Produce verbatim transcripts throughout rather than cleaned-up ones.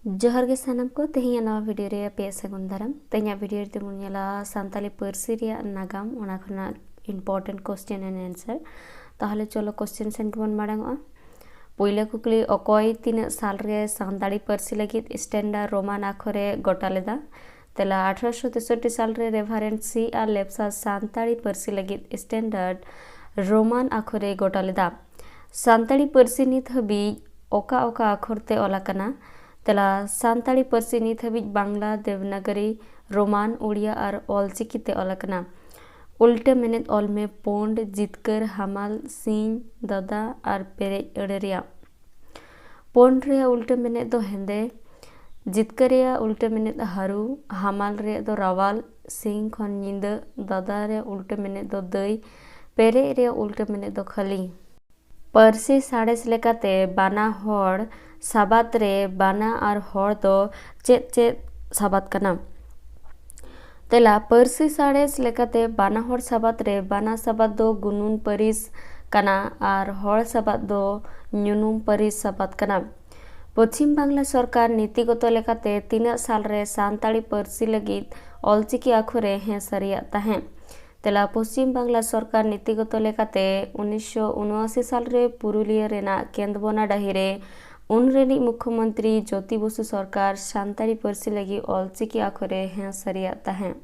ᱡᱚᱦᱟᱨ ᱜᱮ ᱥᱟᱱᱟᱢ ᱠᱚ, ᱛᱮᱦᱮᱧᱟᱜ ᱱᱚᱣᱟ ᱵᱷᱤᱰᱤᱭᱳ ᱨᱮ ᱟᱯᱮᱭᱟᱜ ᱥᱟᱹᱜᱩᱱ ᱫᱟᱨᱟᱢ᱾ ᱛᱮᱦᱮᱧᱟᱜ ᱵᱷᱤᱰᱤᱭᱳ ᱨᱮᱫᱚ ᱵᱚᱱ ᱧᱮᱞᱟ ᱥᱟᱱᱛᱟᱲᱤ ᱯᱟᱹᱨᱥᱤ ᱨᱮᱭᱟᱜ ᱱᱟᱜᱟᱢ, ᱚᱱᱟ ᱠᱷᱚᱱᱟᱜ important question and answer᱾ ᱛᱟᱦᱚᱞᱮ ᱪᱚᱞᱚ question send ᱵᱚᱱ ᱢᱟᱲᱟᱝ ᱚᱜᱼᱟ᱾ ᱯᱩᱭᱞᱟᱹ ᱠᱩᱠᱞᱤ, ᱚᱠᱚᱭ ᱛᱤᱱᱟᱹᱜ ᱥᱟᱞ ᱨᱮ ᱥᱟᱱᱛᱟᱲᱤ ᱯᱟᱹᱨᱥᱤ ᱞᱟᱹᱜᱤᱫ standard Roman ᱟᱠᱷᱚᱨ ᱮ ᱜᱚᱴᱟ ᱞᱮᱫᱟ? ᱛᱮᱞᱟ, ᱟᱴᱷᱨᱚᱥᱚ ᱛᱮᱥᱚᱴᱴᱤ ᱥᱟᱞ ᱨᱮ ᱨᱮᱵᱷᱟᱨᱮᱱᱰ ᱥᱤ ᱟᱨ ᱞᱮᱯᱥᱟ ᱥᱟᱱᱛᱟᱲᱤ ᱯᱟᱹᱨᱥᱤ ᱞᱟᱹᱜᱤᱫ standard Roman ᱟᱠᱷᱚᱨ ᱮ ᱜᱚᱴᱟ ᱞᱮᱫᱟ᱾ ᱥᱟᱱᱛᱟᱲᱤ ᱯᱟᱹᱨᱥᱤ ᱱᱤᱛ ᱦᱟᱹᱵᱤᱡ ᱚᱠᱟ ᱚᱠᱟ ᱟᱠᱷᱚᱨ ᱛᱮ ᱚᱞ ᱟᱠᱟᱱᱟ? ᱛᱮᱞᱟ, ᱥᱟᱱᱛᱟᱲᱤ ᱯᱟᱹᱨᱥᱤ ᱱᱤᱛ ᱦᱟᱹᱵᱤᱡ ᱵᱟᱝᱞᱟ, ᱫᱮᱵᱽᱱᱟᱜᱚᱨᱤ, ᱨᱳᱢᱟᱱ, ᱳᱲᱤᱭᱟ ᱟᱨ ᱚᱞ ᱪᱤᱠᱤ ᱛᱮ ᱚᱞ ᱟᱠᱟᱱᱟ᱾ ᱩᱞᱴᱟᱹ ᱢᱮᱱᱮᱫ ᱚᱞ ᱢᱮ: ᱯᱳᱸᱰ, ᱡᱤᱛᱠᱟᱹᱨ, ᱦᱟᱢᱟᱞ, ᱥᱤᱧ, ᱫᱟᱫᱟ ᱟᱨ ᱯᱮᱨᱮᱡ ᱟᱹᱲᱟᱹ ᱨᱮᱭᱟᱜ᱾ ᱯᱳᱸᱰ ᱨᱮᱭᱟᱜ ᱩᱞᱴᱟᱹ ᱢᱮᱱᱮᱫ ᱫᱚ ᱦᱮᱸᱫᱮ, ᱡᱤᱛᱠᱟᱹᱨ ᱨᱮᱭᱟᱜ ᱩᱞᱴᱟᱹ ᱢᱮᱱᱮᱫ ᱦᱟᱹᱨᱩ, ᱦᱟᱢᱟᱞ ᱨᱮᱭᱟᱜ ᱫᱚ ᱨᱟᱣᱟᱞ, ᱥᱤᱧ ᱠᱷᱚᱱ ᱧᱤᱫᱟᱹ, ᱫᱟᱫᱟ ᱨᱮᱭᱟᱜ ᱩᱞᱴᱟᱹ ᱢᱮᱱᱮᱫ ᱫᱚ ᱫᱟᱹᱭ, ᱯᱮᱨᱮᱡ ᱨᱮᱭᱟᱜ ᱩᱞᱴᱟᱹ ᱢᱮᱱᱮᱫ ᱫᱚ ᱠᱷᱟᱹᱞᱤ᱾ ᱯᱟᱹᱨᱥᱤ ᱥᱟᱬᱮᱥ ᱞᱮᱠᱟᱛᱮ ᱵᱟᱱᱟ ᱦᱚᱲ ᱥᱟᱵᱟᱫ ᱨᱮ ᱵᱟᱱᱟ ᱟᱨ ᱦᱚᱲ ᱫᱚ ᱪᱮᱫ ᱪᱮᱫ ᱥᱟᱵᱟᱫ ᱠᱟᱱᱟ? ᱛᱮᱞᱟ, ᱯᱟᱹᱨᱥᱤ ᱥᱟᱬᱮᱥ ᱞᱮᱠᱟᱛᱮ ᱵᱟᱱᱟ ᱦᱚᱲ ᱥᱟᱵᱟᱫ ᱨᱮ ᱵᱟᱱᱟ ᱥᱟᱵᱟᱫ ᱫᱚ ᱜᱩᱱᱩᱱ ᱯᱟᱹᱨᱤᱥ ᱠᱟᱱᱟ ᱟᱨ ᱦᱚᱲ ᱥᱟᱵᱟᱫ ᱫᱚ ᱧᱩᱱᱩᱢ ᱯᱟᱹᱨᱤᱥ ᱥᱟᱵᱟᱫ ᱠᱟᱱᱟ᱾ ᱯᱚᱪᱷᱤᱢ ᱵᱟᱝᱞᱟ ᱥᱚᱨᱠᱟᱨ ᱱᱤᱛᱤᱜᱚᱛᱚ ᱞᱮᱠᱟᱛᱮ ᱛᱤᱱᱟᱹᱜ ᱥᱟᱞ ᱨᱮ ᱥᱟᱱᱛᱟᱲᱤ ᱯᱟᱹᱨᱥᱤ ᱞᱟᱹᱜᱤᱫ ᱚᱞᱪᱤᱠᱤ ᱟᱠᱷᱚᱨ ᱮ ᱦᱮᱸ ᱥᱟᱹᱨᱤᱭᱟᱜ ᱛᱟᱦᱮᱸᱫ? ᱛᱮᱞᱟ, ᱯᱚᱪᱷᱤᱢ ᱵᱟᱝᱞᱟ ᱥᱚᱨᱠᱟᱨ ᱱᱤᱛᱤᱜᱚᱛᱚ ᱞᱮᱠᱟᱛᱮ ᱩᱱᱤᱥᱥᱚ ᱩᱱᱚᱟᱥᱤ ᱥᱟᱞ ᱨᱮ ᱯᱩᱨᱩᱞᱤᱭᱟᱹ ᱨᱮᱱᱟᱜ ᱠᱮᱸᱫᱽᱵᱚᱱᱟ ᱰᱟᱹᱦᱤ ᱨᱮ ᱩᱱ ᱨᱤᱱᱤᱡ ᱢᱩᱠᱷᱭᱚᱢᱚᱱᱛᱨᱤ ᱡᱳᱛᱤ ᱵᱚᱥᱩ ᱥᱚᱨᱠᱟᱨ ᱥᱟᱱᱛᱟᱲᱤ ᱯᱟᱹᱨᱥᱤ ᱞᱟᱹᱜᱤᱫ ᱚᱞᱪᱤᱠᱤ ᱟᱠᱷᱚᱨ ᱮ ᱦᱮᱸ ᱥᱟᱹᱨᱤᱭᱟᱜ ᱛᱟᱦᱮᱸᱫ᱾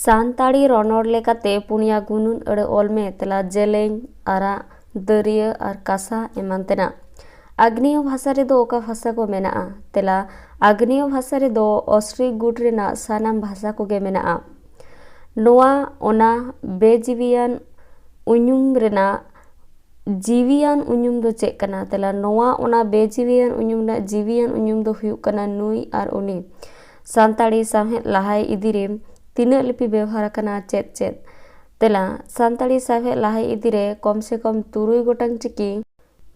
ᱥᱟᱱᱛᱟᱲᱤ ᱨᱚᱱᱚᱲ ᱞᱮᱠᱟᱛᱮ ᱯᱩᱱᱭᱟ ᱜᱩᱱᱩᱱ ᱟᱹᱲᱟᱹ ᱚᱞ ᱢᱮ᱾ ᱛᱮᱞᱟ, ᱡᱮᱞᱮᱧ, ᱟᱨᱟᱜ, ᱫᱟᱹᱨᱭᱟᱹ ᱟᱨ ᱠᱟᱥᱟ ᱮᱢᱟᱱ ᱛᱮᱱᱟᱜ᱾ ᱟᱜᱽᱱᱮᱭᱚ ᱵᱷᱟᱥᱟ ᱨᱮᱫᱚ ᱚᱠᱟ ᱵᱷᱟᱥᱟ ᱠᱚ ᱢᱮᱱᱟᱜᱼᱟ? ᱛᱮᱞᱟ, ᱟᱜᱽᱱᱮᱭᱚ ᱵᱷᱟᱥᱟ ᱨᱮᱫᱚ ᱚᱥᱴᱨᱤᱠ ᱜᱩᱴ ᱨᱮᱱᱟᱜ ᱥᱟᱱᱟᱢ ᱵᱷᱟᱥᱟ ᱠᱚᱜᱮ ᱢᱮᱱᱟᱜᱼᱟ᱾ ᱱᱚᱣᱟ ᱚᱱᱟ ᱵᱮᱡᱤᱣᱤᱭᱟᱱ ᱩᱧᱩᱢ ᱨᱮᱱᱟᱜ ᱡᱤᱣᱤᱭᱟᱱ ᱩᱧᱩᱢ ᱫᱚ ᱪᱮᱫ ᱠᱟᱱᱟ? ᱛᱮᱞᱟ, ᱱᱚᱣᱟ ᱚᱱᱟ ᱵᱮᱡᱤᱣᱤᱭᱟᱱ ᱩᱧᱩᱢ ᱨᱮᱱᱟᱜ ᱡᱤᱣᱤᱭᱟᱱ ᱩᱧᱩᱢ ᱫᱚ ᱦᱩᱭᱩᱜ ᱠᱟᱱᱟ ᱱᱩᱭ ᱟᱨ ᱩᱱᱤ᱾ ᱥᱟᱱᱛᱟᱲᱤ ᱥᱟᱶᱦᱮᱫ ᱞᱟᱦᱟᱭ ᱤᱫᱤ ᱨᱮ ᱛᱤᱱᱟᱹᱜ ᱞᱤᱯᱤ ᱵᱮᱣᱦᱟᱨ ᱟᱠᱟᱱᱟ? ᱪᱮᱫ ᱪᱮᱫ? ᱛᱮᱞᱟ, ᱥᱟᱱᱛᱟᱲᱤ ᱥᱟᱶᱦᱮᱫ ᱞᱟᱦᱟᱭ ᱤᱫᱤ ᱨᱮ ᱠᱚᱢ ᱥᱮ ᱠᱚᱢ ᱛᱩᱨᱩᱭ ᱜᱚᱴᱟᱝ ᱪᱤᱠᱤ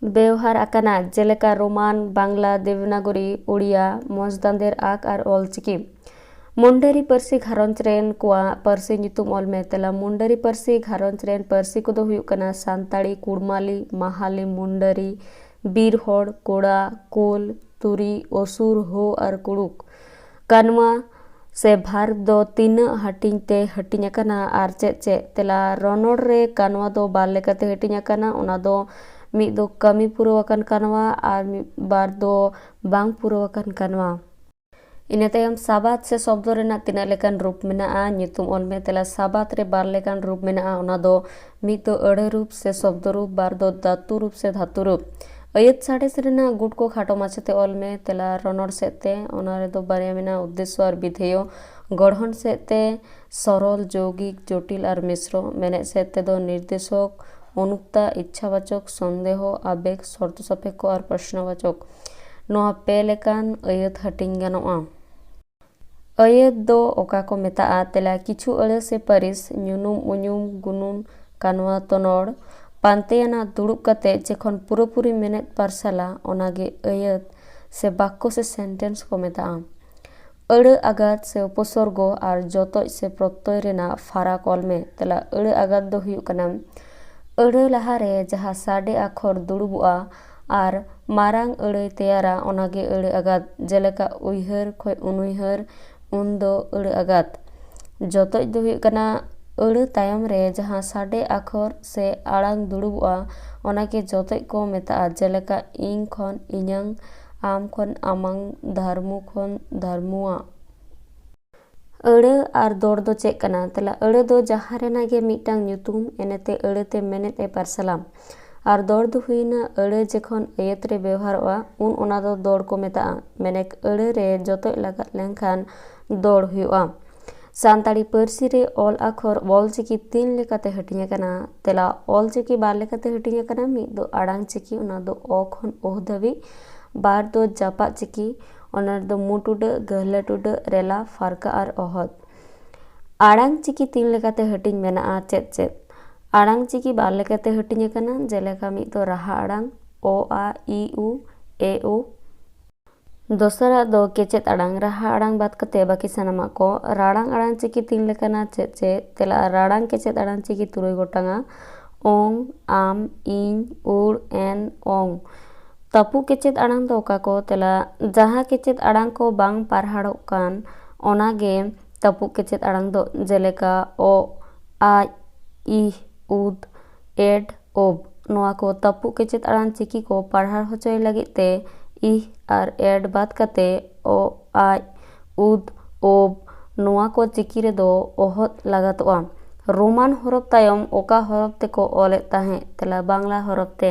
ᱵᱮᱣᱦᱟᱨ ᱟᱠᱟᱱᱟ, ᱡᱮᱞᱮᱠᱟ ᱨᱳᱢᱟᱱ, ᱵᱟᱝᱞᱟ, ᱫᱮᱵᱽᱱᱟᱜᱚᱨᱤ, ᱳᱲᱤᱭᱟ, ᱢᱚᱸᱡᱽ ᱫᱟᱸᱫᱮᱨ ᱟᱠ ᱟᱨ ᱚᱞ ᱪᱤᱠᱤ᱾ ᱢᱩᱱᱰᱟᱨᱤ ᱯᱟᱹᱨᱥᱤ ᱜᱷᱟᱨᱚᱸᱡᱽ ᱨᱮᱱ ᱠᱚᱣᱟᱜ ᱯᱟᱹᱨᱥᱤ ᱧᱩᱛᱩᱢ ᱚᱞ ᱢᱮ᱾ ᱛᱮᱞᱟ, ᱢᱩᱱᱰᱟᱨᱤ ᱯᱟᱹᱨᱥᱤ ᱜᱷᱟᱨᱚᱸᱡᱽ ᱨᱮᱱ ᱯᱟᱹᱨᱥᱤ ᱠᱚᱫᱚ ᱦᱩᱭᱩᱜ ᱠᱟᱱᱟ ᱥᱟᱱᱛᱟᱲᱤ, ᱠᱩᱲᱢᱟᱞᱤ, ᱢᱟᱦᱟᱞᱤ, ᱢᱩᱱᱰᱟᱨᱤ, ᱵᱤᱨ ᱦᱚᱲ, ᱠᱳᱲᱟ, ᱠᱳᱞ, ᱛᱩᱨᱤ, ᱚᱥᱩᱨ, ᱦᱳ ᱟᱨ ᱠᱩᱲᱩᱠ᱾ ᱠᱟᱱᱣᱟ ᱥᱮ ᱵᱷᱟᱨ ᱫᱚ ᱛᱤᱱᱟᱹᱜ ᱦᱟᱹᱴᱤᱧ ᱛᱮ ᱦᱟᱹᱴᱤᱧ ᱟᱠᱟᱱᱟ ᱟᱨ ᱪᱮᱫ ᱪᱮᱫ? ᱛᱮᱞᱟ, ᱨᱚᱱᱚᱲ ᱨᱮ ᱠᱟᱱᱣᱟ ᱫᱚ ᱵᱟᱨ ᱞᱮᱠᱟᱛᱮ ᱦᱟᱹᱴᱤᱧ ᱟᱠᱟᱱᱟ, ᱚᱱᱟ ᱫᱚ ᱢᱤᱫ ᱫᱚ ᱠᱟᱹᱢᱤ ᱯᱩᱨᱟᱹᱣ ᱟᱠᱟᱱ ᱠᱟᱱᱣᱟ ᱟᱨ ᱢᱤᱫ ᱵᱟᱨ ᱫᱚ ᱵᱟᱝ ᱯᱩᱨᱟᱹᱣ ᱟᱠᱟᱱ ᱠᱟᱱᱣᱟ᱾ ᱤᱱᱟᱹ ᱛᱟᱭᱚᱢ ᱥᱟᱵᱟᱫ ᱥᱮ ᱥᱚᱵᱫᱚ ᱨᱮᱱᱟᱜ ᱛᱤᱱᱟᱹᱜ ᱞᱮᱠᱟᱱ ᱨᱩᱯ ᱢᱮᱱᱟᱜᱼᱟ? ᱧᱩᱛᱩᱢ ᱚᱞ ᱢᱮ᱾ ᱛᱮᱞᱟ, ᱥᱟᱵᱟᱫ ᱨᱮ ᱵᱟᱨ ᱞᱮᱠᱟᱱ ᱨᱩᱯ ᱢᱮᱱᱟᱜᱼᱟ, ᱚᱱᱟ ᱫᱚ ᱢᱤᱫ ᱫᱚ ᱟᱹᱲᱟᱹ ᱨᱩᱯ ᱥᱮ ᱥᱚᱵᱫᱚ ᱨᱩᱯ, ᱵᱟᱨ ᱫᱚ ᱫᱟᱛᱩ ᱨᱩᱯ ᱥᱮ ᱫᱷᱟᱛᱩ ᱨᱩᱯ᱾ ᱟᱹᱭᱟᱹᱛ ᱥᱟᱬᱮᱥ ᱨᱮᱱᱟᱜ ᱜᱩᱴ ᱠᱚ ᱠᱷᱟᱴᱚ ᱢᱟᱪᱷᱟ ᱛᱮ ᱚᱞ ᱢᱮ᱾ ᱛᱮᱞᱟ, ᱨᱚᱱᱚᱲ ᱥᱮᱫ ᱛᱮ, ᱚᱱᱟ ᱨᱮᱫᱚ ᱵᱟᱨᱭᱟ ᱢᱮᱱᱟᱜᱼᱟ, ᱩᱫᱽᱫᱮᱥᱥᱚ ᱟᱨ ᱵᱤᱫᱷᱮᱭᱚ᱾ ᱜᱚᱲᱦᱚᱱ ᱥᱮᱫ ᱛᱮ ᱥᱚᱨᱚᱞ, ᱡᱳᱣᱜᱤᱠ, ᱡᱚᱴᱤᱞ ᱟᱨ ᱢᱤᱥᱨᱚ᱾ ᱢᱮᱱᱮᱫ ᱥᱮᱫ ᱛᱮᱫᱚ ᱱᱤᱨᱫᱮᱥᱚᱠ, ᱚᱱᱩᱠᱛᱟ, ᱤᱪᱪᱷᱟᱵᱟᱪᱚᱠ, ᱥᱚᱱᱫᱮᱦᱚ, ᱟᱵᱮᱜᱽ, ᱥᱚᱨᱛᱚ ᱥᱟᱯᱮᱠᱠᱷᱚ ᱟᱨ ᱯᱨᱚᱥᱱᱚᱵᱟᱪᱚᱠ᱾ ᱱᱚᱣᱟ ᱯᱮ ᱞᱮᱠᱟᱱ ᱟᱹᱭᱟᱹᱛ ᱦᱟᱹᱴᱤᱧ ᱜᱟᱱᱚᱜᱼᱟ᱾ ᱟᱹᱭᱟᱹᱛ ᱫᱚ ᱚᱠᱟ ᱠᱚ ᱢᱮᱛᱟᱜᱼᱟ? ᱛᱮᱞᱟ, ᱠᱤᱪᱷᱩ ᱟᱹᱲᱟᱹ ᱥᱮ ᱯᱟᱹᱨᱤᱥ, ᱧᱩᱱᱩᱢ, ᱩᱧᱩᱢ, ᱜᱩᱱᱩᱱ, ᱠᱟᱱᱣᱟ, ᱛᱚᱱᱚᱲ, ᱯᱟᱱᱛᱮᱭᱟᱱᱟᱜ ᱫᱩᱲᱩᱵ ᱠᱟᱛᱮ ᱡᱮᱠᱷᱚᱱ ᱯᱩᱨᱟᱹᱯᱩᱨᱤ ᱢᱮᱱᱮᱫ ᱯᱟᱨᱥᱟᱞᱟ, ᱚᱱᱟᱜᱮ ᱟᱹᱭᱟᱹᱛ ᱥᱮ ᱵᱟᱠᱠᱚ ᱥᱮ ᱥᱮᱱᱴᱮᱱᱥ ᱠᱚ ᱢᱮᱛᱟᱜᱼᱟ᱾ ᱟᱹᱲᱟᱹ ᱟᱜᱟᱛ ᱥᱮ ᱩᱯᱚᱥᱚᱨᱜᱚ ᱟᱨ ᱡᱚᱛᱚᱡ ᱥᱮ ᱯᱨᱚᱛᱛᱚᱭ ᱨᱮᱱᱟᱜ ᱯᱷᱟᱨᱟᱠ ᱚᱞ ᱢᱮ᱾ ᱛᱮᱞᱟ, ᱟᱹᱲᱟᱹ ᱟᱜᱟᱛ ᱫᱚ ᱦᱩᱭᱩᱜ ᱠᱟᱱᱟ ᱟᱹᱲᱟᱹ ᱞᱟᱦᱟᱨᱮ ᱡᱟᱦᱟᱸ ᱥᱟᱰᱮ ᱟᱠᱷᱚᱨ ᱫᱩᱲᱩᱵᱚᱜᱼᱟ ᱟᱨ ᱢᱟᱨᱟᱝ ᱟᱹᱲᱟᱹᱭ ᱛᱮᱭᱟᱨᱟ, ᱚᱱᱟᱜᱮ ᱟᱹᱲᱟᱹ ᱟᱜᱟᱛ᱾ ᱡᱮᱞᱮᱠᱟ, ᱩᱭᱦᱟᱹᱨ ᱠᱷᱚᱱ ᱩᱱᱩᱭᱦᱟᱹᱨ, ᱩᱱᱫᱚ ᱟᱹᱲᱟᱹ ᱟᱜᱟᱛ᱾ ᱡᱚᱛᱚᱡ ᱫᱚ ᱦᱩᱭᱩᱜ ᱠᱟᱱᱟ ᱟᱹᱲᱟᱹ ᱛᱟᱭᱚᱢ ᱨᱮ ᱡᱟᱦᱟᱸ ᱥᱟᱰᱮ ᱟᱠᱷᱚᱨ ᱥᱮ ᱟᱲᱟᱝ ᱫᱩᱲᱩᱵᱚᱜᱼᱟ, ᱚᱱᱟᱜᱮ ᱡᱚᱛᱚᱡ ᱠᱚ ᱢᱮᱛᱟᱜᱼᱟ᱾ ᱡᱮᱞᱮᱠᱟ, ᱤᱧ ᱠᱷᱚᱱ ᱤᱧᱟᱝ, ᱟᱢ ᱠᱷᱚᱱ ᱟᱢᱟᱝ, ᱫᱷᱟᱨᱢᱩ ᱠᱷᱚᱱ ᱫᱷᱟᱨᱢᱩᱣᱟᱜ᱾ ᱟᱹᱲᱟᱹ ᱟᱨ ᱫᱚᱲ ᱫᱚ ᱪᱮᱫ ᱠᱟᱱᱟ? ᱛᱮᱞᱟ, ᱟᱹᱲᱟᱹ ᱫᱚ ᱡᱟᱦᱟᱸ ᱨᱮᱱᱟᱜ ᱜᱮ ᱢᱤᱫᱴᱟᱝ ᱧᱩᱛᱩᱢ, ᱮᱱᱮᱛᱮ ᱟᱹᱲᱟᱹᱛᱮ ᱢᱮᱱᱮᱫ ᱮ ᱯᱟᱨᱥᱟᱞᱟ᱾ ᱟᱨ ᱫᱚᱲ ᱫᱚ ᱦᱩᱭᱱᱟ ᱟᱹᱲᱟᱹ ᱡᱚᱠᱷᱚᱱ ᱟᱹᱭᱟᱹᱛ ᱨᱮ ᱵᱮᱣᱦᱟᱨᱚᱜᱼᱟ, ᱩᱱ ᱚᱱᱟ ᱫᱚ ᱫᱚᱲ ᱠᱚ ᱢᱮᱛᱟᱜᱼᱟ᱾ ᱢᱮᱱᱮᱠ ᱟᱹᱲᱟᱹ ᱨᱮ ᱡᱚᱛᱚᱡ ᱞᱟᱜᱟᱫ ᱞᱮᱱᱠᱷᱟᱱ ᱫᱚᱲ ᱦᱩᱭᱩᱜᱼᱟ᱾ ᱥᱟᱱᱛᱟᱲᱤ ᱯᱟᱹᱨᱥᱤ ᱨᱮ ᱚᱞ ᱟᱠᱷᱚᱨ ᱚᱞ ᱪᱤᱠᱤ ᱛᱤᱱ ᱞᱮᱠᱟᱛᱮ ᱦᱟᱹᱴᱤᱧ ᱟᱠᱟᱱᱟ? ᱛᱮᱞᱟ, ᱚᱞ ᱪᱤᱠᱤ ᱵᱟᱨ ᱞᱮᱠᱟᱛᱮ ᱦᱟᱹᱴᱤᱧ ᱟᱠᱟᱱᱟ, ᱢᱤᱫ ᱫᱚ ᱟᱲᱟᱝ ᱪᱤᱠᱤ, ᱚᱱᱟ ᱫᱚ ᱚ ᱠᱷᱚᱱ ᱚᱦ ᱫᱷᱟᱹᱵᱤᱡ, ᱵᱟᱨ ᱫᱚ ᱡᱟᱯᱟᱜ ᱪᱤᱠᱤ, ᱚᱱᱟ ᱨᱮᱫᱚ ᱢᱩ ᱴᱩᱰᱟᱹᱜ, ᱜᱟᱹᱦᱞᱟᱹ ᱴᱩᱰᱟᱹᱜ, ᱨᱮᱞᱟ, ᱯᱷᱟᱨᱠᱟ ᱟᱨ ᱚᱦᱚᱫ᱾ ᱟᱲᱟᱝ ᱪᱤᱠᱤ ᱛᱤᱱ ᱞᱮᱠᱟᱛᱮ ᱦᱟᱹᱴᱤᱧ ᱢᱮᱱᱟᱜᱼᱟ? ᱪᱮᱫ ᱪᱮᱫ? ᱟᱲᱟᱝ ᱪᱤᱠᱤ ᱵᱟᱨ ᱞᱮᱠᱟᱛᱮ ᱦᱟᱹᱴᱤᱧ ᱟᱠᱟᱱᱟ, ᱡᱮᱞᱮᱠᱟ ᱢᱤᱫ ᱫᱚ ᱨᱟᱦᱟ ᱟᱲᱟᱝ, ᱚ, ᱟ, ᱤ, ᱩ, ᱮ, ᱳ᱾ ᱫᱚᱥᱟᱨᱟᱜ ᱫᱚ ᱠᱮᱪᱮᱫ ᱟᱲᱟᱝ, ᱨᱟᱦᱟ ᱟᱲᱟᱝ ᱵᱟᱫ ᱠᱟᱛᱮ ᱵᱟᱹᱠᱤ ᱥᱟᱱᱟᱢᱟᱜ ᱠᱚ᱾ ᱨᱟᱲᱟᱝ ᱟᱲᱟᱝ ᱪᱤᱠᱤ ᱛᱤᱱ ᱞᱮᱠᱟᱱᱟ? ᱪᱮᱫ ᱪᱮᱫ? ᱛᱮᱞᱟ, ᱨᱟᱲᱟᱝ ᱠᱮᱪᱮᱫ ᱟᱲᱟᱝ ᱪᱤᱠᱤ ᱛᱩᱨᱩᱭ ᱜᱚᱴᱟᱝᱟ, ᱚᱝ, ᱟᱢ, ᱤᱧ, ᱩᱲ, ᱮᱱ, ᱚᱝ᱾ ᱛᱟᱹᱯᱩᱜ ᱠᱮᱪᱮᱫ ᱟᱲᱟᱝ ᱫᱚ ᱚᱠᱟ ᱠᱚ? ᱛᱮᱞᱟ, ᱡᱟᱦᱟᱸ ᱠᱮᱪᱮᱫ ᱟᱲᱟᱝ ᱠᱚ ᱵᱟᱝ ᱯᱟᱨᱦᱟᱲᱚᱜ ᱠᱟᱱ, ᱚᱱᱟ ᱜᱮ ᱛᱟᱹᱯᱩᱜ ᱠᱮᱪᱮᱫ ᱟᱲᱟᱝ ᱫᱚ, ᱡᱮᱞᱮᱠᱟ ᱚ, ᱟᱡ, ᱤᱦ, ᱩᱫ, ᱮᱰ, ᱳᱵ᱾ ᱱᱚᱣᱟ ᱠᱚ ᱛᱟᱹᱯᱩᱜ ᱠᱮᱪᱮᱫ ᱟᱲᱟᱝ ᱪᱤᱠᱤ ᱠᱚ ᱯᱟᱨᱦᱟᱲ ᱦᱚᱪᱚᱭ ᱞᱟᱹᱜᱤᱫ ᱛᱮ ᱤᱦ ᱟᱨ ᱮᱰ ᱵᱟᱫ ᱠᱟᱛᱮ ᱚ, ᱟᱡ, ᱩᱫ, ᱳᱵ, ᱱᱚᱣᱟ ᱠᱚ ᱪᱤᱠᱤ ᱨᱮᱫᱚ ᱚᱦᱚᱫ ᱞᱟᱜᱟᱛᱚᱜᱼᱟ᱾ ᱨᱳᱢᱟᱱ ᱦᱚᱨᱚᱯ ᱛᱟᱭᱚᱢ ᱚᱠᱟ ᱦᱚᱨᱚᱯ ᱛᱮᱠᱚ ᱚᱞᱮᱫ ᱛᱟᱦᱮᱸᱫ? ᱛᱮᱞᱟ, ᱵᱟᱝᱞᱟ ᱦᱚᱨᱚᱯ ᱛᱮ᱾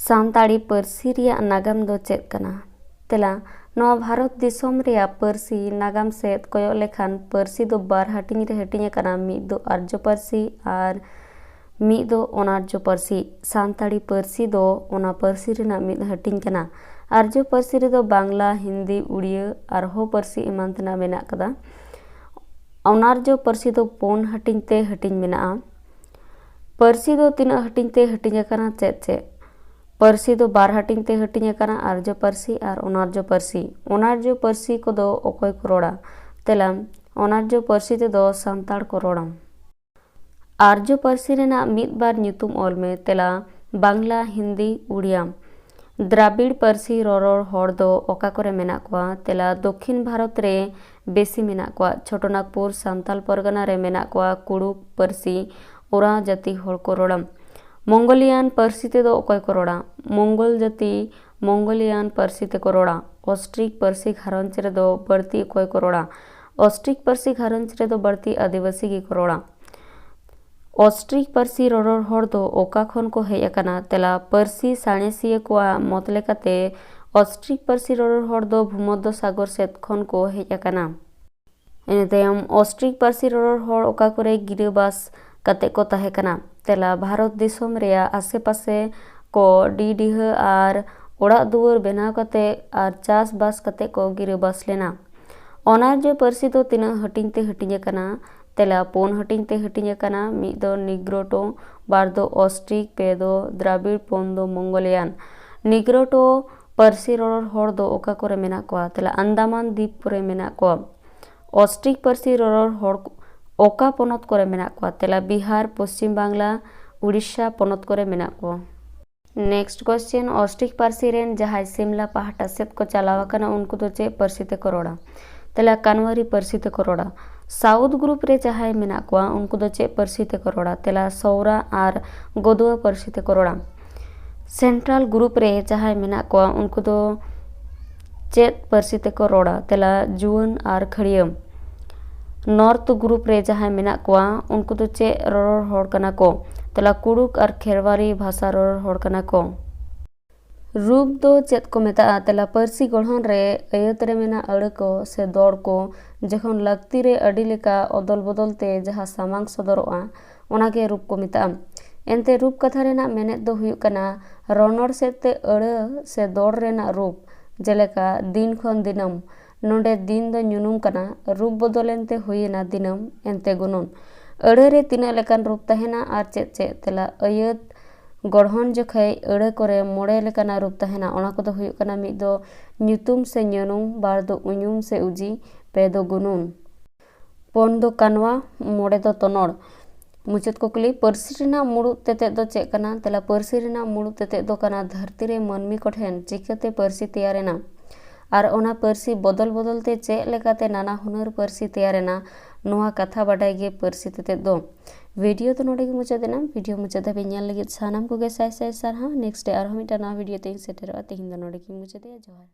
ᱥᱟᱱᱛᱟᱲᱤ ᱯᱟᱹᱨᱥᱤ ᱨᱮᱭᱟᱜ ᱱᱟᱜᱟᱢ ᱫᱚ ᱪᱮᱫ ᱠᱟᱱᱟ? ᱛᱮᱞᱟ, ᱱᱚᱣᱟ ᱵᱷᱟᱨᱚᱛ ᱫᱤᱥᱚᱢ ᱨᱮᱭᱟᱜ ᱯᱟᱹᱨᱥᱤ ᱱᱟᱜᱟᱢ ᱥᱮᱫ ᱠᱚᱭᱚᱜ ᱞᱮᱠᱷᱟᱱ ᱯᱟᱹᱨᱥᱤ ᱫᱚ ᱵᱟᱨ ᱦᱟᱹᱴᱤᱧ ᱨᱮ ᱦᱟᱹᱴᱤᱧ ᱟᱠᱟᱱᱟ, ᱢᱤᱫ ᱫᱚ ᱟᱨᱡᱚ ᱯᱟᱹᱨᱥᱤ ᱟᱨ ᱢᱤᱫ ᱫᱚ ᱚᱱᱟᱨᱡᱚ ᱯᱟᱹᱨᱥᱤ᱾ ᱥᱟᱱᱛᱟᱲᱤ ᱯᱟᱹᱨᱥᱤ ᱫᱚ ᱚᱱᱟ ᱯᱟᱹᱨᱥᱤ ᱨᱮᱱᱟᱜ ᱢᱤᱫ ᱦᱟᱹᱴᱤᱧ ᱠᱟᱱᱟ᱾ ᱟᱨᱡᱚ ᱯᱟᱹᱨᱥᱤ ᱨᱮᱫᱚ ᱵᱟᱝᱞᱟ, ᱦᱤᱱᱫᱤ, ᱩᱲᱤᱭᱟᱹ ᱟᱨ ᱦᱳ ᱯᱟᱹᱨᱥᱤ ᱮᱢᱟᱱ ᱛᱮᱱᱟᱜ ᱢᱮᱱᱟᱜ ᱠᱟᱫᱟ᱾ ᱚᱱᱟᱨᱡᱚ ᱯᱟᱹᱨᱥᱤ ᱫᱚ ᱯᱩᱱ ᱦᱟᱹᱴᱤᱧ ᱛᱮ ᱦᱟᱹᱴᱤᱧ ᱢᱮᱱᱟᱜᱼᱟ᱾ ᱯᱟᱹᱨᱥᱤ ᱫᱚ ᱛᱤᱱᱟᱹᱜ ᱦᱟᱹᱴᱤᱧ ᱛᱮ ᱦᱟᱹᱴᱤᱧ ᱟᱠᱟᱱᱟ? ᱪᱮᱫ ᱪᱮᱫ? ᱯᱟᱹᱨᱥᱤ ᱫᱚ ᱵᱟᱨ ᱦᱟᱹᱴᱤᱧ ᱛᱮ ᱦᱟᱹᱴᱤᱧ ᱟᱠᱟᱱᱟ, ᱟᱨᱡᱚ ᱯᱟᱹᱨᱥᱤ ᱟᱨ ᱚᱱᱟᱨᱡᱚ ᱯᱟᱹᱨᱥᱤ᱾ ᱚᱱᱟᱨᱡᱚ ᱯᱟᱹᱨᱥᱤ ᱠᱚᱫᱚ ᱚᱠᱚᱭ ᱠᱚ ᱨᱚᱲᱟ? ᱛᱮᱞᱟ, ᱚᱱᱟᱨᱡᱚ ᱯᱟᱹᱨᱥᱤ ᱛᱮᱫᱚ ᱥᱟᱱᱛᱟᱲ ᱠᱚ ᱨᱚᱲᱟ᱾ ᱟᱨᱡᱚ ᱯᱟᱹᱨᱥᱤ ᱨᱮᱱᱟᱜ ᱢᱤᱫ ᱵᱟᱨ ᱧᱩᱛᱩᱢ ᱚᱞ ᱢᱮ᱾ ᱛᱮᱞᱟ, ᱵᱟᱝᱞᱟ, ᱦᱤᱱᱫᱤ, ᱩᱲᱤᱭᱟ᱾ ᱫᱨᱟᱵᱤᱲ ᱯᱟᱹᱨᱥᱤ ᱨᱚᱨᱚᱲ ᱦᱚᱲ ᱫᱚ ᱚᱠᱟ ᱠᱚᱨᱮ ᱢᱮᱱᱟᱜ ᱠᱚᱣᱟ? ᱛᱮᱞᱟ, ᱫᱚᱠᱠᱷᱤᱱ ᱵᱷᱟᱨᱚᱛ ᱨᱮ ᱵᱮᱥᱤ ᱢᱮᱱᱟᱜ ᱠᱚᱣᱟ᱾ ᱪᱷᱳᱴᱳᱱᱟᱜᱽᱯᱩᱨ, ᱥᱟᱱᱛᱟᱞ ᱯᱚᱨᱜᱟᱱᱟ ᱨᱮ ᱢᱮᱱᱟᱜ ᱠᱚᱣᱟ᱾ ᱠᱩᱲᱩᱠ ᱯᱟᱹᱨᱥᱤ ᱳᱨᱟᱸᱣ ᱡᱟᱹᱛᱤ ᱦᱚᱲ ᱠᱚ ᱨᱚᱲᱟ᱾ ᱢᱚᱝᱜᱳᱞᱤᱭᱟᱱ ᱯᱟᱹᱨᱥᱤ ᱛᱮᱫᱚ ᱚᱠᱚᱭ ᱠᱚ ᱨᱚᱲᱟ? ᱢᱚᱝᱜᱳᱞ ᱡᱟᱹᱛᱤ ᱢᱚᱝᱜᱳᱞᱤᱭᱟᱱ ᱯᱟᱹᱨᱥᱤ ᱛᱮᱠᱚ ᱨᱚᱲᱟ᱾ ᱚᱥᱴᱨᱤᱠ ᱯᱟᱹᱨᱥᱤ ᱜᱷᱟᱨᱚᱸᱡᱽ ᱨᱮᱫᱚ ᱵᱟᱹᱲᱛᱤ ᱚᱠᱚᱭ ᱠᱚ ᱨᱚᱲᱟ? ᱚᱥᱴᱨᱤᱠ ᱯᱟᱹᱨᱥᱤ ᱜᱷᱟᱨᱚᱸᱡᱽ ᱨᱮᱫᱚ ᱵᱟᱹᱲᱛᱤ ᱟᱹᱫᱤᱵᱟᱹᱥᱤ ᱜᱮᱠᱚ ᱨᱚᱲᱟ᱾ ᱚᱥᱴᱨᱤᱠ ᱯᱟᱹᱨᱥᱤ ᱨᱚᱨᱚᱲ ᱦᱚᱲ ᱫᱚ ᱚᱠᱟ ᱠᱷᱚᱱ ᱠᱚ ᱦᱮᱡ ᱟᱠᱟᱱᱟ? ᱛᱮᱞᱟ, ᱯᱟᱹᱨᱥᱤ ᱥᱟᱬᱮᱥᱤᱭᱟᱹ ᱠᱚᱣᱟᱜ ᱢᱚᱛ ᱞᱮᱠᱟᱛᱮ ᱚᱥᱴᱨᱤᱠ ᱯᱟᱹᱨᱥᱤ ᱨᱚᱨᱚᱲ ᱦᱚᱲ ᱫᱚ ᱵᱷᱩᱢᱚᱫᱽᱫᱚ ᱥᱟᱜᱚᱨ ᱥᱮᱫ ᱠᱷᱚᱱ ᱠᱚ ᱦᱮᱡ ᱟᱠᱟᱱᱟ᱾ ᱤᱱᱟᱹ ᱛᱟᱭᱚᱢ ᱚᱥᱴᱨᱤᱠ ᱯᱟᱹᱨᱥᱤ ᱨᱚᱨᱚᱲ ᱦᱚᱲ ᱚᱠᱟ ᱠᱚᱨᱮ ᱜᱤᱨᱟᱹᱵᱟᱥ ᱠᱟᱛᱮ ᱠᱚ ᱛᱟᱦᱮᱸ ᱠᱟᱱᱟ? ᱛᱮᱞᱟ, ᱵᱷᱟᱨᱚᱛ ᱫᱤᱥᱚᱢ ᱨᱮᱭᱟᱜ ᱟᱥᱮᱯᱟᱥᱮ ᱠᱚ ᱰᱤᱰᱤᱦᱟᱹ ᱟᱨ ᱚᱲᱟᱜ ᱫᱩᱣᱟᱹᱨ ᱵᱮᱱᱟᱣ ᱠᱟᱛᱮ ᱟᱨ ᱪᱟᱥᱵᱟᱥ ᱠᱟᱛᱮ ᱠᱚ ᱜᱤᱨᱟᱹᱵᱟᱥ ᱞᱮᱱᱟ᱾ ᱚᱱᱟᱨᱡᱚ ᱯᱟᱹᱨᱥᱤ ᱫᱚ ᱛᱤᱱᱟᱹᱜ ᱦᱟᱹᱴᱤᱧ ᱛᱮ ᱦᱟᱹᱴᱤᱧ ᱟᱠᱟᱱᱟ? ᱛᱮᱞᱟ, ᱯᱩᱱ ᱦᱟᱹᱴᱤᱧ ᱛᱮ ᱦᱟᱹᱴᱤᱧ ᱟᱠᱟᱱᱟ᱾ ᱢᱤᱫ ᱫᱚ ᱱᱤᱜᱽᱨᱳᱴᱳ, ᱵᱟᱨ ᱫᱚ ᱚᱥᱴᱨᱤᱠ, ᱯᱮ ᱫᱚ ᱫᱨᱟᱵᱤᱲ, ᱯᱩᱱ ᱫᱚ ᱢᱚᱝᱜᱳᱞᱤᱭᱟᱱ᱾ ᱱᱤᱜᱽᱨᱳᱴᱳ ᱯᱟᱹᱨᱥᱤ ᱨᱚᱨᱚᱲ ᱦᱚᱲ ᱫᱚ ᱚᱠᱟ ᱠᱚᱨᱮ ᱢᱮᱱᱟᱜ ᱠᱚᱣᱟ? ᱛᱮᱞᱟ, ᱟᱱᱫᱟᱢᱟᱱ ᱫᱤᱯ ᱠᱚᱨᱮ ᱢᱮᱱᱟᱜ ᱠᱚᱣᱟ᱾ ᱚᱥᱴᱨᱤᱠ ᱯᱟᱹᱨᱥᱤ ᱨᱚᱨᱚᱲ ᱦᱚᱲ ᱚᱠᱟ ᱯᱚᱱᱚᱛ ᱠᱚᱨᱮ ᱢᱮᱱᱟᱜ ᱠᱚᱣᱟ? ᱛᱮᱞᱟ, ᱵᱤᱦᱟᱨ, ᱯᱚᱥᱪᱤᱢ ᱵᱟᱝᱞᱟ, ᱩᱲᱤᱥᱥᱟ ᱯᱚᱱᱚᱛ ᱠᱚᱨᱮ ᱢᱮᱱᱟᱜ ᱠᱚᱣᱟ᱾ Next question, ostrich ᱯᱟᱹᱨᱥᱤ ᱨᱮᱱ ᱡᱟᱦᱟᱸᱭ ᱥᱤᱢᱞᱟ ᱯᱟᱦᱴᱟ ᱥᱮᱫ ᱠᱚ ᱪᱟᱞᱟᱣ ᱟᱠᱟᱱᱟ, ᱩᱱᱠᱩ ᱫᱚ ᱪᱮᱫ ᱯᱟᱹᱨᱥᱤ ᱛᱮᱠᱚ ᱨᱚᱲᱟ? ᱛᱮᱞᱟ, ᱠᱟᱱᱣᱟᱨᱤ ᱯᱟᱹᱨᱥᱤ ᱛᱮᱠᱚ ᱨᱚᱲᱟ᱾ South group ᱨᱮ ᱡᱟᱦᱟᱸᱭ ᱢᱮᱱᱟᱜ ᱠᱚᱣᱟ, ᱩᱱᱠᱩ ᱫᱚ ᱪᱮᱫ ᱯᱟᱹᱨᱥᱤ ᱛᱮᱠᱚ ᱨᱚᱲᱟ? ᱛᱮᱞᱟ, ᱥᱚᱣᱨᱟ ᱟᱨ ᱜᱚᱫᱩᱣᱟ ᱯᱟᱹᱨᱥᱤ ᱛᱮᱠᱚ ᱨᱚᱲᱟ᱾ Central group ᱨᱮ ᱡᱟᱦᱟᱸᱭ ᱢᱮᱱᱟᱜ ᱠᱚᱣᱟ, ᱩᱱᱠᱩ ᱫᱚ ᱪᱮᱫ ᱯᱟᱹᱨᱥᱤ ᱛᱮᱠᱚ ᱨᱚᱲᱟ? ᱛᱮᱞᱟ, ᱡᱩᱣᱟᱹᱱ ᱟᱨ ᱠᱷᱟᱹᱲᱭᱟᱹ᱾ North group ᱨᱮ ᱡᱟᱦᱟᱸᱭ ᱢᱮᱱᱟᱜ ᱠᱚᱣᱟ, ᱩᱱᱠᱩ ᱫᱚ ᱪᱮᱫ ᱨᱚᱨᱚᱲ ᱦᱚᱲ ᱠᱟᱱᱟ ᱠᱚ? ᱛᱮᱞᱟ, ᱠᱩᱲᱩᱠ ᱟᱨ ᱠᱷᱮᱨᱣᱟᱨᱤ ᱵᱷᱟᱥᱟ ᱨᱚᱨᱚᱲ ᱦᱚᱲ ᱠᱟᱱᱟ ᱠᱚ᱾ ᱨᱩᱯ ᱫᱚ ᱪᱮᱫ ᱠᱚ ᱢᱮᱛᱟᱜᱼᱟ? ᱛᱮᱞᱟ, ᱯᱟᱹᱨᱥᱤ ᱜᱚᱲᱦᱚᱱ ᱨᱮ ᱟᱹᱭᱟᱹᱛ ᱨᱮ ᱢᱮᱱᱟᱜ ᱟᱹᱲᱟᱹ ᱠᱚ ᱥᱮ ᱫᱚᱲ ᱠᱚ ᱡᱚᱠᱷᱚᱱ ᱞᱟᱹᱠᱛᱤ ᱨᱮ ᱟᱹᱰᱤ ᱞᱮᱠᱟ ᱚᱫᱚᱞ ᱵᱚᱫᱚᱞ ᱛᱮ ᱡᱟᱦᱟᱸ ᱥᱟᱢᱟᱝ ᱥᱚᱫᱚᱨᱚᱜᱼᱟ, ᱚᱱᱟ ᱜᱮ ᱨᱩᱯ ᱠᱚ ᱢᱮᱛᱟᱜᱼᱟ᱾ ᱮᱱᱛᱮ ᱨᱩᱯ ᱠᱟᱛᱷᱟ ᱨᱮᱱᱟᱜ ᱢᱮᱱᱮᱫ ᱫᱚ ᱦᱩᱭᱩᱜ ᱠᱟᱱᱟ ᱨᱚᱱᱚᱲ ᱥᱮᱫ ᱛᱮ ᱟᱹᱲᱟᱹ ᱥᱮ ᱫᱚᱲ ᱨᱮᱱᱟᱜ ᱨᱩᱯ, ᱡᱮᱞᱮᱠᱟ ᱫᱤᱱ ᱠᱷᱚᱱ ᱫᱤᱱᱟᱹᱢ᱾ ᱱᱚᱰᱮ ᱫᱤᱱ ᱫᱚ ᱧᱩᱱᱩᱢ ᱠᱟᱱᱟ, ᱨᱩᱯ ᱵᱚᱫᱚᱞ ᱮᱱᱛᱮ ᱦᱩᱭᱮᱱᱟ ᱫᱤᱱᱟᱹᱢ, ᱮᱱᱛᱮ ᱜᱩᱱᱩᱱ᱾ ᱟᱹᱲᱟᱹ ᱨᱮ ᱛᱤᱱᱟᱹᱜ ᱞᱮᱠᱟᱱ ᱨᱩᱯ ᱛᱟᱦᱮᱱᱟ ᱟᱨ ᱪᱮᱫ ᱪᱮᱫ? ᱛᱮᱞᱟ, ᱟᱹᱭᱟᱹᱛ ᱜᱚᱲᱦᱚᱱ ᱡᱚᱠᱷᱮᱡ ᱟᱹᱲᱟᱹ ᱠᱚᱨᱮ ᱢᱚᱬᱮ ᱞᱮᱠᱟᱱᱟᱜ ᱨᱩᱯ ᱛᱟᱦᱮᱱᱟ᱾ ᱚᱱᱟ ᱠᱚᱫᱚ ᱦᱩᱭᱩᱜ ᱠᱟᱱᱟ, ᱢᱤᱫ ᱫᱚ ᱧᱩᱛᱩᱢ ᱥᱮ ᱧᱩᱱᱩᱢ, ᱵᱟᱨ ᱫᱚ ᱩᱧᱩᱢ ᱥᱮ ᱩᱡᱤ, ᱯᱮ ᱫᱚ ᱜᱩᱱᱩᱱ, ᱯᱩᱱ ᱫᱚ ᱠᱟᱱᱣᱟ, ᱢᱚᱬᱮ ᱫᱚ ᱛᱚᱱᱚᱲ᱾ ᱢᱩᱪᱟᱹᱫ ᱠᱩᱠᱞᱤ, ᱯᱟᱹᱨᱥᱤ ᱨᱮᱱᱟᱜ ᱢᱩᱲᱩᱫ ᱛᱮᱛᱮᱫ ᱫᱚ ᱪᱮᱫ ᱠᱟᱱᱟ? ᱛᱮᱞᱟ, ᱯᱟᱹᱨᱥᱤ ᱨᱮᱱᱟᱜ ᱢᱩᱲᱩᱫ ᱛᱮᱛᱮᱫ ᱫᱚ ᱠᱟᱱᱟ ᱫᱷᱟᱹᱨᱛᱤ ᱨᱮ ᱢᱟᱹᱱᱢᱤ ᱠᱚᱴᱷᱮᱱ ᱪᱤᱠᱟᱹᱛᱮ ᱯᱟᱹᱨᱥᱤ ᱛᱮᱭᱟᱨ ᱮᱱᱟ ᱟᱨ ᱚᱱᱟ ᱯᱟᱹᱨᱥᱤ ᱵᱚᱫᱚᱞ ᱵᱚᱫᱚᱞ ᱛᱮ ᱪᱮᱫ ᱞᱮᱠᱟᱛᱮ ᱱᱟᱱᱟ ᱦᱩᱱᱟᱹᱨ ᱯᱟᱹᱨᱥᱤ ᱛᱮᱭᱟᱨ ᱮᱱᱟ, ᱱᱚᱣᱟ ᱠᱟᱛᱷᱟ ᱵᱟᱰᱟᱭ ᱜᱮ ᱯᱟᱹᱨᱥᱤ ᱛᱮᱛᱮᱫ ᱫᱚ᱾ ᱵᱷᱤᱰᱤᱭᱳ ᱫᱚ ᱱᱚᱰᱮ ᱜᱮ ᱢᱩᱪᱟᱹᱫ ᱮᱱᱟ᱾ ᱵᱷᱤᱰᱤᱭᱳ ᱢᱩᱪᱟᱹᱫ ᱫᱷᱟᱹᱵᱤᱡ ᱧᱮᱞ ᱞᱟᱹᱜᱤᱫ ᱥᱟᱱᱟᱢ ᱠᱚᱜᱮ ᱥᱟᱭ ᱥᱟᱭ ᱥᱟᱨᱦᱟᱣ᱾ Next day ᱟᱨᱦᱚᱸ ᱢᱤᱫᱴᱟᱝ ᱱᱟᱣᱟ ᱵᱷᱤᱰᱤᱭᱳ ᱛᱮᱧ ᱥᱮᱴᱮᱨᱚᱜᱼᱟ᱾ ᱛᱮᱦᱮᱧ ᱫᱚ ᱱᱚᱰᱮ ᱜᱮᱧ ᱢᱩᱪᱟᱹᱫᱮᱜᱼᱟ᱾ ᱡᱚᱦᱟᱨ᱾